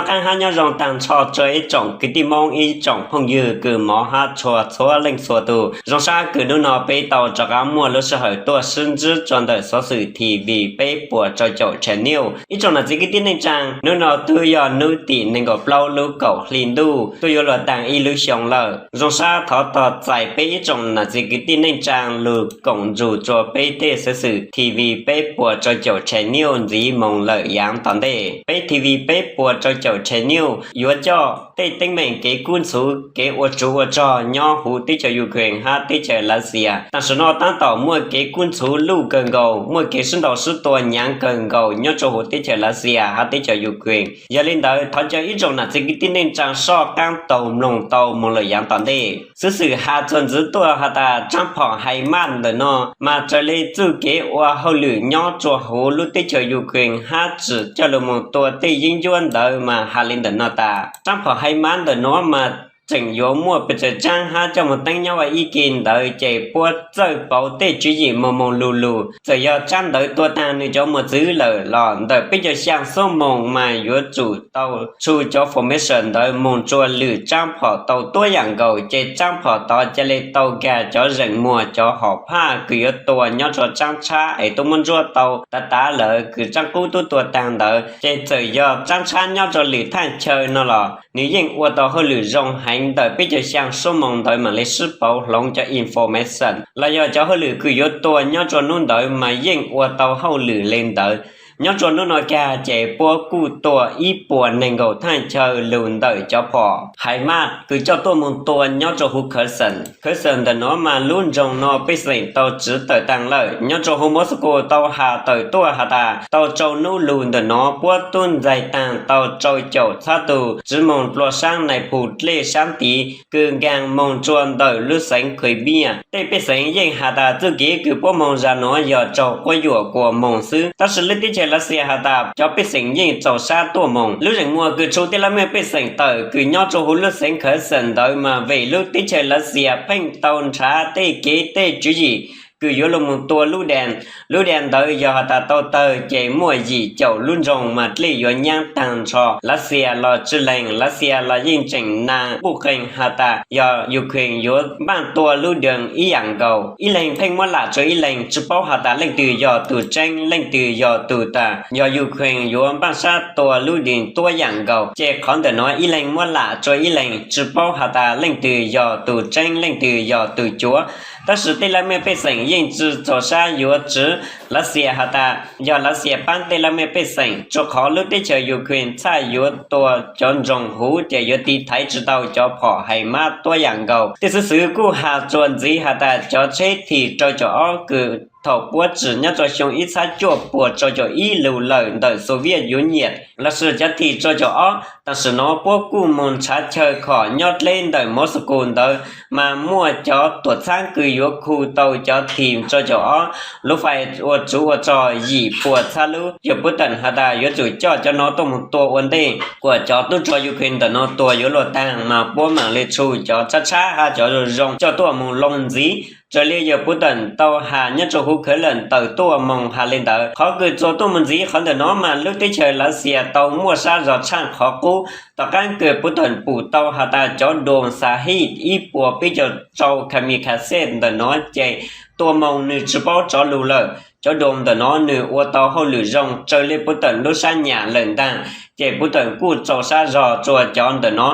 Qab hab nyob zoo taag nrho rua ib tsoom kwv tij Moob, ib tsoom phooj ywg kws mov hab tshua txhua leej txhua tug. Zoo sab kws nub no peb tau rov qaab muaj lub sij hawm tuaj sib ntsib rua ntawm Xov Xwm T V peb puas rau caum channel. Ib tsoom nam txiv kwv tij neej tsaa, nub no tub yog nub tim neeg nkaum plaub lub kaum hli ntuj, tub yuav luag taag ib lub xyoo lawm. Zoo sab thov tog txais peb ib tsoom nam txiv kwv tij neej tsaa lug koom nrug rua peb tej Xov Xwm T V peb puas rau caum channel ntxiv moog lawm yaav tom ntej. Peb T V peb puas rau caum channel yuav coj tej teeb meem kev kub ntxhuv, kev ua tsuv ua rog nyob huv teb chaws Ukraine hab teb chaws Lav Xias. Tam sim no taab tom muaj kev kub ntxhuv luj kawg nkaus, muaj kev sib ntaus sib tua nyaav kawg nkaus nyob rua huv teb chaws Lav Xias hab teb chaws Ukraine. Yog li ntawd thov caw ib tsoom nam txiv kwv tij neej tsaa soj qaab taug mloog tau moog lawm yaav tom ntej. Xov xwm has txuas ntxiv tuaj has tas rab phom Hais Mas ntawm no mas raws le txuj kev ua hauj lwm nyob rua huv lub teb chaws Ukraine hab tsim coj lug moog tua tej yeeb ncuab ntawd mas has le ntawm no tas rab phom Hais Mas ntawm no mas tseem yuav muaj pes tsawg tsaab hab coj moog teeb nyob ua ib ke ntawd ces puab txawj pauv tej tswv yim moog moog lug lug. Txawm yog tsaab ntawd tua taag nwg cov mos txwv lawm los ntawm peb caug xyaa xuab moos mas yuav tsum tau tshu cov formation ntawd moog rua lwm tsaab phom tau tuab yaam nkaus ces tsaab phom tod ca le tau kag cov zeem muag cov hom phaj kws yuav tua nyob rua tsaab tshab es tub muab ntsuab tau tav tav lawm kws tsaab qub tub tua taag ntawd. Ces txawm yog tsaab tshab nyob rua lwm thaaj chaw no los nwg yeej ua tau hauj lwm zoo heev ntawm peb caug xyaa xuab moos ntawd mam le sib pauv hloov cov information los yog cov hauj lwm kws yuav tua nyob rua nub ntawd mas yeej ua tau hauj lwm le ntawd. Nyob rua nub no kag ces puab kuj tua ib puas neeg nkaum thaaj chaw lug ntawm cov phom Hais Mas kws coj tuaj moog tua nyob rua huv Kherson. Kherson ntawm no mas lub nroog no pej xeem tau tsiv tawm taag lawm. Nyob rua huv Moscow tau has tawm tuaj has tas tau rau nub lug ntawm no puab tub ntxais taag tau rau caum txhab tug tsiv moog dlua saab Nais Phus dlej saab tid kws nkaag moog rua ntawm lub xeev Crimea. Tej pej xeem yeej has tas txuj kev kws puab moog zag nuav yog raug quab yuam kuas moog xwb, tab sis lub teb chaws Lav Xias has tas cov pej xeem yeej txaus sab tuaj moog. Lub zeem muag kws tshu tej laj mej pej xeem tawm kws nyob rua huv lub xeev Kherson ntawd mas vim lub teb chaws Lav Xias pheej tau nrhav tej kev tej tswv yim kws yuav lug moog tua lub dam. Lub dam ntawd yog has tas tau tawg ces muaj yim caum lub nroog mas dlej yuav nyaab taag nrho. Lav Xias los tsi lees, Lav Xias los yeej tseem nas quj qees has tas yog Ukraine yuav npaaj tua lub dam ib yaam nkaus. Ib leeg pheej muab lam tsua ib leeg, tsi paub has tas leej twg yog tug tseeb leej twg yog tug tas. Yog Ukraine yuav npaaj sab tua lub dam tuab yaam nkaus ces qhov ntawm no ib leeg muab lam tsua ib leeg, tsi paub has tas leej twg yog tug tseeb leej twg yog tug cuav. Tab sis tej laj mej pej xeem yeej tsi txaus sab yuav tsiv Lav Xias has tas yog Lav Xias paab tej laj mej pej xeem, rua qhov lub teb chaws Ukraine txhaj yuav tua cov nroog huv ces yuav tiv thaiv tsi tau cov phom Hais Mas tuab yaam nkaus. Tej xov xwm kuj has txuas ntxiv has tas cov tsheb T rau caum ob kws thaum puab tsim nyob rua xyoo ib txhab cuaj puas rau caum ib lug lawm ntawm Soviet Union lossis cov T rau caum ob, tam sim no puab kuj moog nrhav chaw khom nyob dleb ntawm Moscow ntawd mas muaj cov tuam txhab kws yuav khu tau cov T rau caum ob lub fais ua tsuv ua rog yim puas txhab lub. Yog Putin has tas yuav tsum coj cov no tuaj moog tua ua ntej kuas cov tub rog Ukraine ntawm no tuag yuav luag taag mas puab maam le tshu cov tshab tshab hab cov zoo zoo coj tuaj moog loo ntxiv. Raws le yog Putin tau has nyob rua huv Kremlin tawm tuaj moog has le ntawd. Qhov kws txuas tuaj moog ntxiv qhov ntawm no mas lub teb chaws Lav Xias tau muaj sab zog tshaaj qhov qub. Tom qaab kws Putin pum tau has tas cov doos Shahed ib puas peb caug rau kamikaze ntawm no ces tua moog nwg tsi paub rov lug lawm. Cov doos ntawm no nwg ua tau hauj lwm zoo raws le Putin lub sab nyam lawm ntaag, ces Putin kuj txaus sab zog rua cov ntawm no.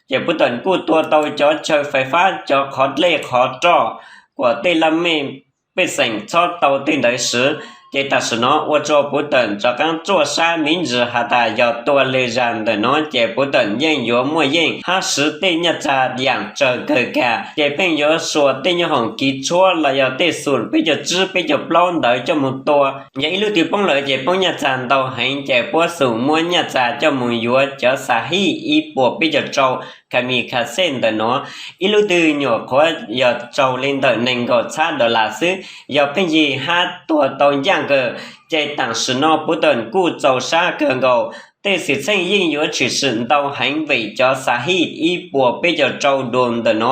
Ces Putin kuj tua tau cov chaw fais fab, cov qhov dlej qhov roj kuas tej laj mej pej xeem txhob tau tej ntawd swv. Ces tam sim no ua rua Putin rov qaab tsuaj sab miv ntsis has tas yog tua le zag ntawm no ces Putin yeej yuav muaj yeej hab swv tej nyaj txag yaam tsawg kawg kag, ces pheej yuav suas tej nyoob hoom kiv tshuab los yog tej xum peb caug tsib peb caug plaub ntawd coj moog tua. Yog ib lub twg poob lawm ces poob nyaj txag ntau heev, ces puab xum muab nyaj txag coj moog yuav cov Shahed ib puas peb caug rau kamikaze ntawm no. Ib lub twg nyuam qhuav yog raug le ntawm neeg nkaum txhab dollar xwb, yog pheej yig hab tua tau ncaaj kawg. Ces tam sim no Putin kuj txaus sab kawg nkaus. Tej xwm txheej yeej yuav tshwm sim ntau heev vim cov Shahed ib puas peb caug rau doos ntawm no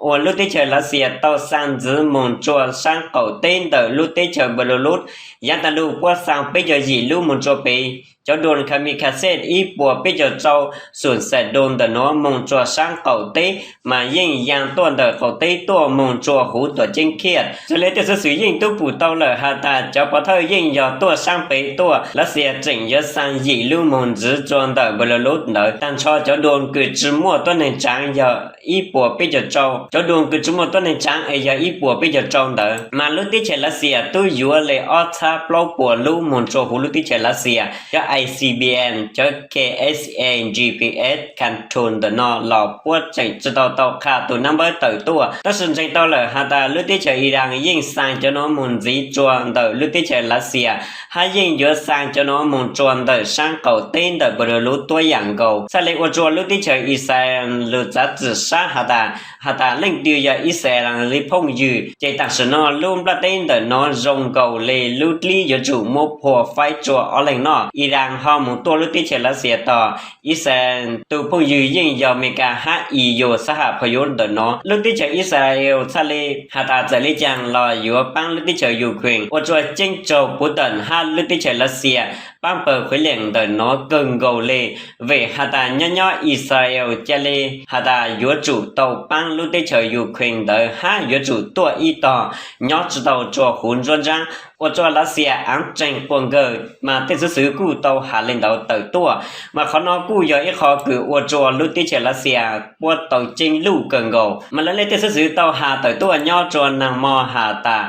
uas lub teb chaws Lav Xias tau xa ntxiv moog tsua saab qaum teb ntawm lub teb chaws Belarus. Yav taag lug puab xa peb caug yim lub moog tsua pem, cov drone kamikaze ib puas peb caug rau xum xe drone ntawm nuav moog tsua saab qaum teb mas yeej yaa tuaj ntawm qaum teb tuaj moog tsua huv tuam ceeb Kyiv. Raws le tej xwv xwm yeej tub pum tau lawm has tas cov pov thawj yeej yog tuaj saab pem tuaj, Lav Xias tseem yuav xa yim lub moog ntxiv tsua ntawm Belarus ntawd. Taag nrho cov drone kws tsi muaj tuab neeg tsaav yog ib puas peb caug rau, cov drone kws tsi muaj tuab neeg tsaav es yog ib puas peb caug rau ntawd. Mas lub teb chaws Lav Xias tub yuav le ob txhab plaub puas lub moog tsua huv lub teb chaws Lav Xias, cov I C B M, cov K S A G P S control ntawm no los puab tseem tsi tau tau qha tus nab npawb tawm tuaj. Tab sis ntseeg tau lawm has tas lub teb chaws Iran yeej xa cov nuav moog ntxiv tsua ntawm lub teb chaws Lav Xias, hab yeej yuav xa cov nuav moog tsua ntawm saab qaum teb ntawm Belarus tuab yaam nkaus. Txhaj le ua tsua lub teb chaws Israel lug txav txim sab has tas, has tas leej twg yog Israel le phooj ywg, ces taam sim no lub nplaj teb ntawm nuav zoo nkaus le lub dlib yuav tsum muab phua faib tsua ob leeg noj. Iran ho moog tuaj lub teb chaws Lav Xias tog, Israel tug phooj ywg yeej yog Amelikas hab E U xab ham phau yuv ntawm nuav. Lub teb chaws Israel txhaj le has tas txawm le caag los yuav paab lub teb chaws Ukraine ua tsua ceeb tsaug puv tawm hab lub teb chaws Lav Xias paab pawg khuv leem ntawm nuav kawg nkaus le. Vim has tas nyob nyob Israel ca le has tas yuav tsum tau paab lub teb chaws Ukraine ntawd hab yuav tsum tuaj ib tog nyob tsi tau tsua huv nruab nraab, ua tsua Lav Xias aav tseeg quas nkawg. Mas tej xwv xwm kuj tau has le ntawd tawm tuaj, mas qhov no kuj yog ib qho kws ua tsua lub teb chaws Lav Xias puab tau ceeb luj kawg nkaus. Mas lawv le tej xwv xwm tau has tawm tuaj nyob tsua naag mo has tas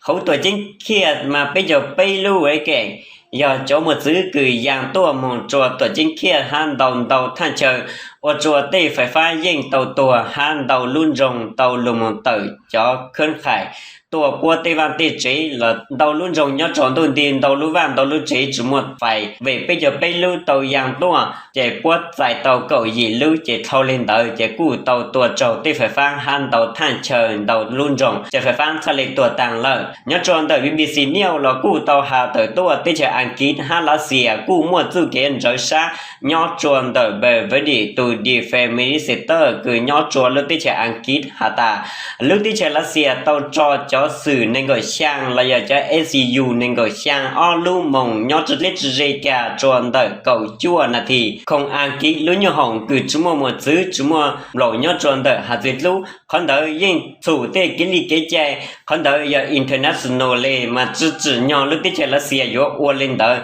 huv tuam ceeb Kyiv mas peb caug peb lub ua keem yog cov mos txwv kws yaa tuaj moog tsua tuam ceeb Kyiv hab ntau ntau thaaj chaw, ua tsua tej fais fab yeej tau tuag hab ntau lub nroog tau lug moog tawm cov khab qhais tuaj puab tej vaaj tej tsev los ntau lub nroog nyob tsua ntuj nti, ntau lub vaaj ntau lub tsev tsi muaj fais, vim peb caug peb lub tau yaa tuaj ces puab txais tau kaum yim lub, ces dhau le ntawd ces kuj tau tua raug tej fais fab hab ntau thaaj chaw ntau lub nroog ces fais fab txhaj le tuag taag lawm. Nyob tsua ntawm B B C News los kuj tau has tawm tuaj teb chaws Askiv hab Lav Xias kuj muaj txuj kev nrawv sab. Nyob tsua ntawm Pes Vej Dim tus defense minister kws nyob tsua lub teb chaws Askiv has tas lub teb chaws Lav Xias tau tso cov xwm neeg nkaum xyaa los yog cov S U neeg nkaum xyaa ob lub moog nyob tsi dleb tsi ze kag tsua ntawm kaum cuaj nas this khoom Askiv lub nyuj hoom kws tsi muaj mos txwv tsi muaj nplaum nyob tsua ntawm has txwv dlub. Qhov ntawd yeej txhum tej kev li kev cai, qhov ntawd yog international le mas tsi tsim nyog lub teb chaws Lav Xias yuav ua le ntawd.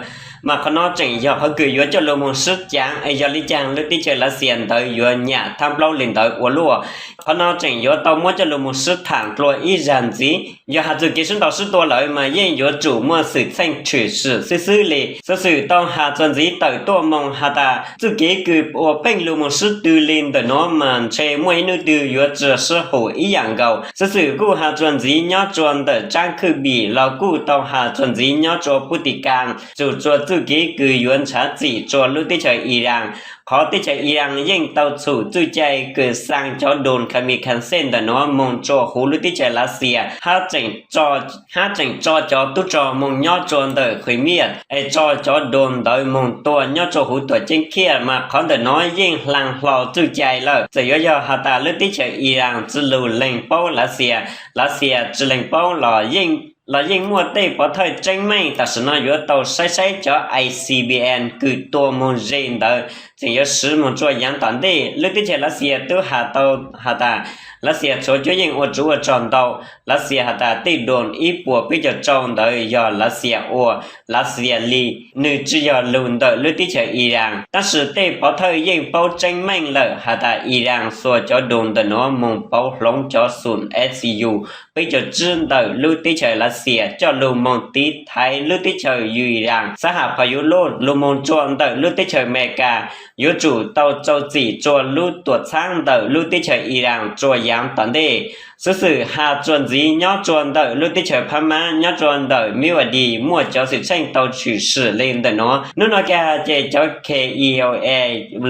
Mas qhov no tseem yog qhov kws yuav coj lug moog sib caav es yog le caag lub teb chaws Lav Xias ntawd yuav nyam thaab plaub le ntawd ua luaj. Qhov no tseem yuav tau muab coj lug moog sib thaam dlua ib zag ntxiv. Yog has txug kev sib ntaus sib tua lawm mas yeej yuav tsum muaj xwm txheej tshwm sim xwb xwb le. Xov xwm tau has txuas ntxiv tawm tuaj moog has tas txuj kev kws ua pheej lug moog sib tw le ntawm nuav mas ntshe muaj ib nub twg yuav tsi sib hum ib yaam nkaus. Xov xwm kuj has txuas ntxiv nyob tsua ntawm tsaab khwj bim los kuj tau has txuas ntxiv nyob tsua puv tim kas txug tsua txuj kev kws yuav nrhav txim tsua lub teb chaws Iran. Qhov teb chaws Iran yeej tau txhum txuj cai kws xaa cov drone kamikaze ntawm nuav moog tsua huv lub teb chaws Lav Xias hab tseem tso cov tub rog moog nyob tsua ntawm Crimea es tso cov drone ntawd moog tua nyob tsua huv tuam ceeb Kyiv, mas qhov ntawm nuav yeej hlaa hlo txuj cai lawm. Txawm yuav yog has tas lub teb chaws Iran tsi lug leeg paub Lav Xias, Lav Xias tsi leeg paub los yeej muaj tej pov thawj tseeb meej. Tam sim no yuav tau saib saib cov I C B M kws tua moog ze ntawd tseem yuav siv moog tsua yaav tom ntej. Lub teb chaws Lav Xias tub has tau has tas Lav Xias tshuav cuab yeej ua tsov ua rog ntau. Lav Xias has tas tej drone ib puas peb caug rau ntawd yog Lav Xias ua, Lav Xias li, nwg tsi yog lug ntawm lub teb chaws Iran. Tab sis tej pov thawj yeej paub tseeb meej lawm has tas Iran xuas cov drone ntawm nuav moog pauv hloov cov xum S U peb caug tsib ntawm lub teb chaws Lav Xias coj lug moog tiv thaiv lub teb chaws Iran xab ham phos yuv luj lug moog tsua ntawm lub teb chaws Amelikas. Yuav tsum tau rau txim tsua lub tuam txhaab ntawm lub teb chaws Iran tsua yaav tom ntej. Xov xwm has txuas ntxiv nyob tsua ntawm lub teb chaws Phab Mab nyob tsua ntawm Miv Vas Dis muaj cov xwm txheej tau tshwm sim le ntawm nuav. Nub no kag ces cov K I L A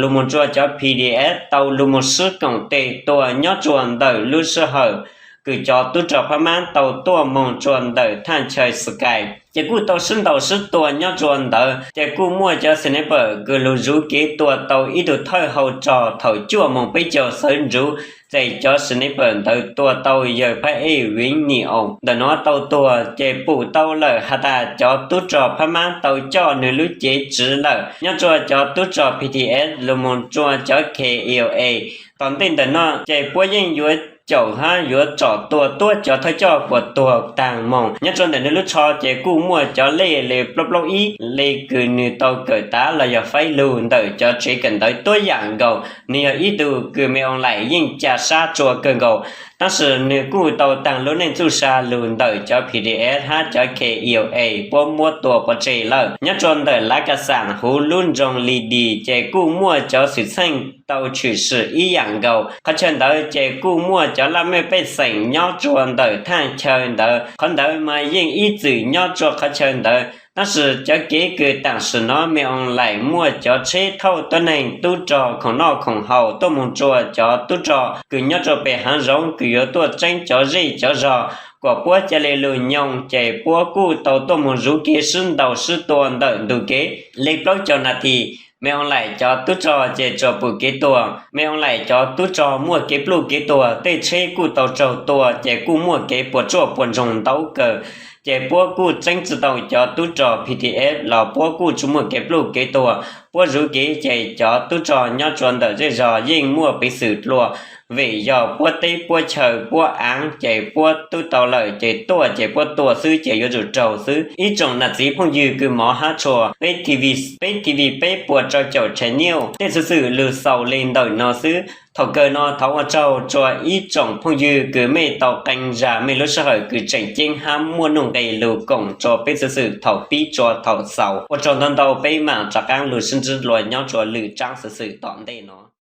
lug moog tsua cov P D F tau lug moog sib koom tes tua nyob tsua ntawm lub sij hawm kws cov tub rog Phab Mab tau tuaj moog tsua ntawm thaj chaw Sky, ces kuj tau sib ntaus sib tua nyob tsua ntawd, ces kuj muaj cov sniper kws lug zuv kev tua tau ib tug thawj hau rog thaum cuaj moos peb caug sawv ntsuv, ces cov sniper ntawd tua tau yawg Phab Ej Viv Nim Oos ntawm no tau tuag, ces pum tau lawm has tas cov tub rog Phab Mab tau coj nwg lub cev tsiv lawm. Nyob tsua cov tub rog P T S lug moog tsua cov K I A, tom ntej ntawm no ces puab yeej yuav caum hab yuav tsom tua tuab cov thawj coj puas tuag taag moog. Nyob tsua ntawm nwg lub tsho ces kuj muaj cov lej le plaub plaub ib le kws nwg tau kawm tav los yog faib lug ntawm cov tsev kawm ntawv tuab yaam nkaus. Nwg yog ib tug kws Me Oo Laim yeej ca sab tsua kawg nkaus, tab sis nwg kuj tau taag lub neej txuj sa lug ntawm cov P T S hab cov K I A puab muab tua pov tseg lawm. Nyob tsua ntawm Lav Kas Xaam huv lub nroog Li Dis ces kuj muaj cov xwm txheej tau tshwm sim ib yaam nkaus. Qhov chaw ntawd ces kuj muaj cov laj mej pej xeem nyob tsua ntawm thaj chaw ntawd, qhov ntawd mas yeej ib txwm nyob tsua qhov chaw ntawd. Tab sis cov kev kws taam sim no Me Oo Laim muaj cov tsheb thauj tuab neeg tub rog khoom noj khoom haus tuaj moog tsua cov tub rog kws nyob tsua pem haav zoov kws yuav tuaj tseeb cov zej cov zog kuas puab ca le lug nyoog, ces puab kuj tau tuaj moog zuv kev sib ntaus sib tua ntawm ntug kev le plaub caug nas this. Me Oo Laim cov tub rog ces tsuas pum kev tuag. Me Oo Laim cov tub rog muaj kev pluj kev tuag, tej tsheb kuj tau raug tua ces kuj muaj kev puas tsuaj puas ntsoog ntau kawg. Ces puab kuj tseeb tsi tau cov tub rog P T S los puab kuj tsi muaj kev pluj kev tuag. Puab zuv kev ces cov tub rog nyob tsua ntawm zej zog yeej muaj peev xwm dlua, vim yog puab teb puab chaw puab aav ces puab tub tau lawm ces tuaj ces puab tua xwb ces yuav tsum raug xwb. Ib tsoom nam txiv phooj ywg kws mov hab tshua, peb T V, peb T V peb puas rau caum channel tej xuv xwm lug xaus le ntawm no xwb. Thaum kawg no thov ua tsaug tsua ib tsoom phooj ywg kws mej tau qee zag mej lub sij hawm kws tseem ceeb hab muaj nuj nqes lug koom tsua peb xuv xwm thaum pib tsua thaum xaus. Ua tsaug ntau ntau, peb maam rov qaab lug sib ntsib dlua nyob tsua lwm tsaab xuv xwm tom ntej no.